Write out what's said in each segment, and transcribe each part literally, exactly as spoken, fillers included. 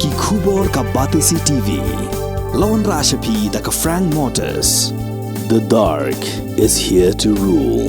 Ki khubor ka Batesi T V. La wanrah sha phi da ka Frank Motors. The dark is here to rule.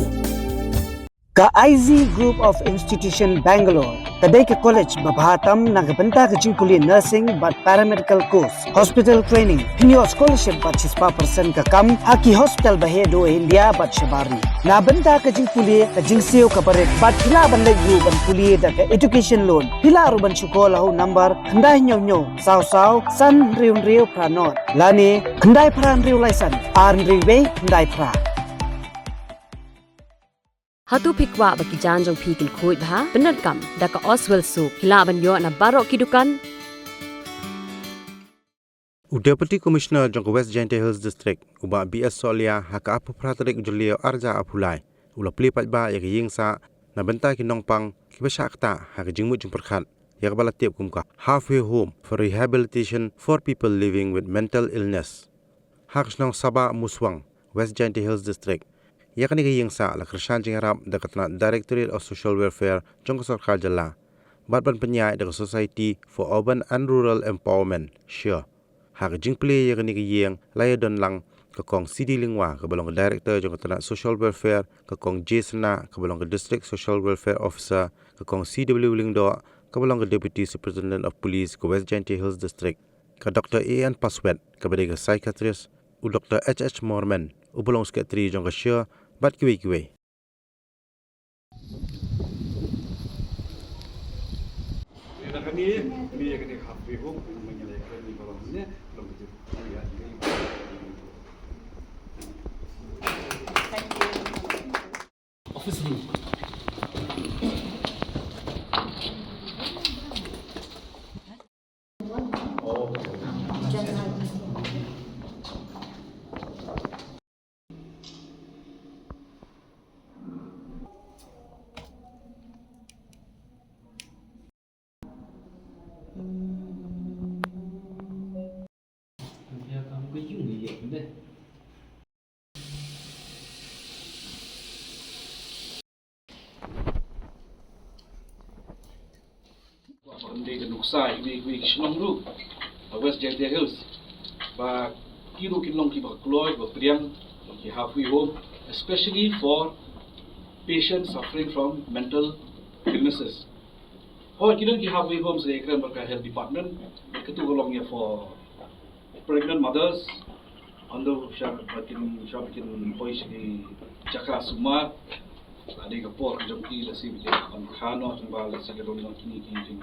Ka I Z Group of Institution Bangalore ka dei ka college ba bha tam na ka bynta ka jingpule nursing bad paramedical course, hospital training, pynïoh scholarship bad shispah percent ka kam ha ki hospital ba heh duh India bad shabar ri. Na bynta ka jingpule ka jingsiew kaba rit bad phi lah ban leit ruh ban pule da ka education loan. Phi lah ruh ban shu call ha u number khyndai hynñiew hynñiew saw saw san hynriew hynriew phra nod lane khyndai phra hynriew lai san ar hynriew wei khyndai phra. Hato phi kwah ba ki jaiñ jong phi kin khuid bha? Pyndonkam da ka Oswell Soap. Phi lah ban ïoh na baroh ki dukan. U Deputy Commissioner jong ka West Jaintia Hills District, u Bah B S Sohliya, ha ka arphew phra tarik u Jylliew arhajar arphew lai, u la plie paidbah ïa ka ïing sah na bynta ki nongpang kiba shah ktah ha ka jingmut jingpyrkhat, ïa kaba la tip kum ka Halfway Home for Rehabilitation for People Living with Mental Illness, ha ka shnong Sabah Muswang, West Jaintia Hills District. Ïa kane ka ïing sah la kyrshan jingïarap da ka tnat Directorate of Social Welfare jong ka sorkar jylla, bad ban pynïaid da ka Society for Urban and Rural Empowerment, SURE. Ha ka jingplie ïa kane ka ïing la ïadon lang ka Kong C D Lyngwa, kaba long ka Director jong ka tnat Social Welfare, ka Kong J Synnah, kaba long ka District Social Welfare Officer, ka Kong C W Lyngdoh, kaba long ka Deputy Superintendent of Police ka West Jaintia Hills District, ka Doctor A N Paswet, kaba dei ka Psychiatrist, u Doctor H H Morman, uba long Secretary jong ka SURE, bad kiwei kiwei. Office room. Ba kan dei ka nuksa ïa kiwei kiwei ki shnong ruh ha West Jaintia Hills, ba ki ruh kin long kiba kloi ba pdiang ki halfway home, especially for patients suffering from mental illnesses. Hooid, ki don ki halfway homes, ïakren bad ka health department, bad katu ka long ïa for pregnant mothers, ynda sha ba kin, sha ba kin poi sha ki jaka sumar, la dei ka por ka jong ki, lehse ba kin pang kha noh, tang ba lehse ka don noh kine ki jing,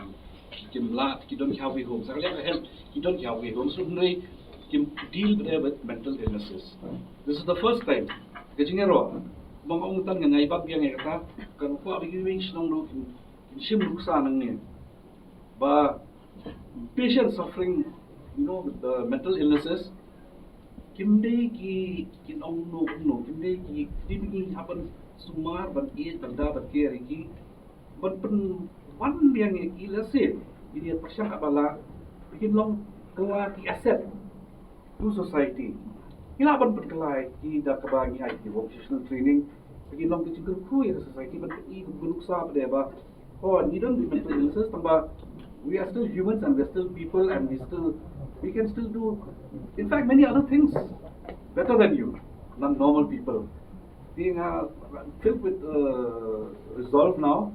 ki kim lad, ki don ki halfway homes. Sa ka liang ka health, ki don ki halfway homes, hynrei kim deal bad, bad mental illnesses. This is the first time. Ka jingïaroh, ba nga ong tang nga, nga ai bad biang ïa kata, kan kwah ba kiwei ki shnong ruh kin shim nuksa nangne ba patients suffering, you know, with the mental illnesses, kim dei ki, kin ong kumno kumno, kim dei ki, ki dei ba ki hap ban sumar, ban ïeit, ban da, ban care ïa ki, ban pynwan biang ïa ki, lehse kin ïa pyrshang ha ba lah, kin long kylla ki asset to society. Ngi lah ban pynkylla ïa ki da kaba ngi ai ki vocational training, ba kin long ki jingkyrkhu ïa ka society, ban pyni ka nuksa pat de ba, oh, ngi don ki mental illnesses, tang ba we are still humans and we are still people and we still, we can still do, in fact, many other things better than you, than normal people. Being, uh, filled with, uh, resolve now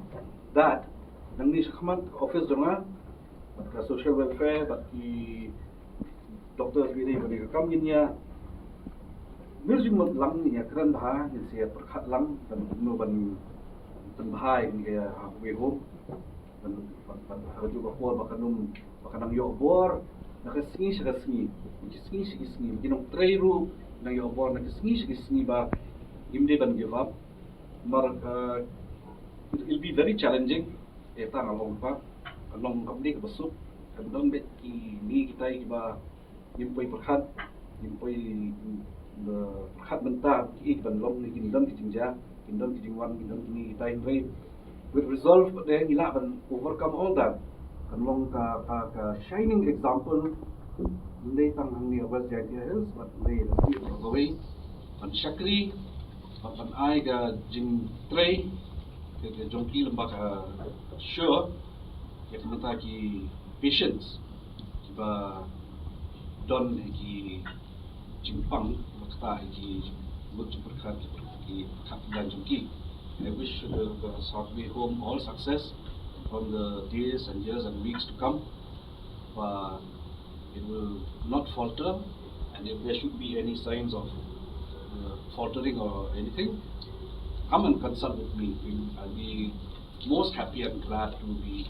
that nangne shakhmat office jong nga, bad ka social welfare, bad ki doctors, bad ki, bad ka kam ngin ïa mir jingmut lang, ngin ïa kren bha, ngin sa ïa pyrkhat lang ban kumno ban pynbha ïa kane ka halfway home. Ban, ban, ban ha kajuh ka por ba kan ym, ba kan nang ïoh bor na ka sngi sha ka sngi, na ka sngi sha ka sngi, ki nongtrei ruh nang ïoh bor na ka sngi sha ka sngi, ba ngim dei ban give up. Namar, uh, it will be very challenging. Ïa kata nga long pat, kan long kam dei kaba suk, kan don beit kine kitai kiba ngim poi pyrkhat, ngim poi, mm, pyrkhat mynta kiei kiban long, ne kin don ki jingjia, kin don ki jingwan, kin don kine kitai, hynrei with resolve pat de ngi lah ban overcome all that. Kan long ka, ka, ka shining example, ym dei tang hangne ha West Jaintia Hills, bad hynrei ha state kawei, ban shakri, ban, ban ai ka jingtrei ka, ka jong ki lyngba ka SURE ïa ka bynta ki patients. Ba don ha ki jingpang, ba kata ha ki mut jingpyrkhat, ki pyrkhat ki plan jong ki. I wish the, the South Way Home all success from the days and years and weeks to come. But it will not falter, and if there should be any signs of uh, faltering or anything, come and consult with me. I'll be most happy and glad to be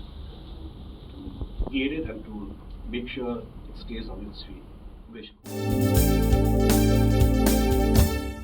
to aid it and to make sure it stays on its feet. Wish.